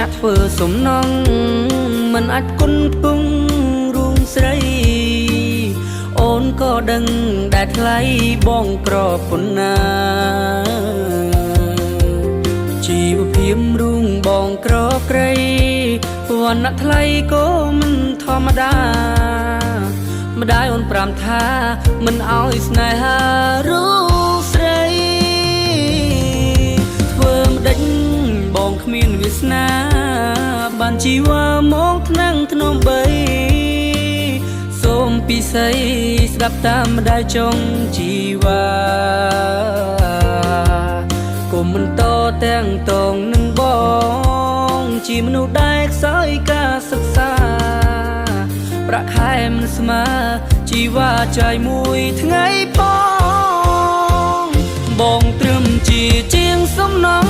អ្នកធ្វើសំណងមិនអាចគុណផ្គង់រួងស្រី អូនក៏ដឹងដែលថ្លៃបងក្រប៉ុណ្ណា ជីវភាពរូងបងក្រក្រៃវណ្ណៈថ្លៃក៏មិនធម្មតា ម្ដាយអូនប្រាំថាមិនអោយស្នេហារូស្រី ធ្វើម្ដេចបងគ្មានវាសនា បានជីវ៉ាមកថ្នាំងធ្នមបី សូមពិសីស្ដាប់តាមម្ដាយចុងជីវ៉ាគុំមិនតទាំងតងនឹងបង ជាមនុស្សដែលខ្សោយការសិក្សា ប្រាក់ខែមិនស្មើជីវ៉ាចាយមួយថ្ងៃផង បងត្រឹមជាជាងសំណង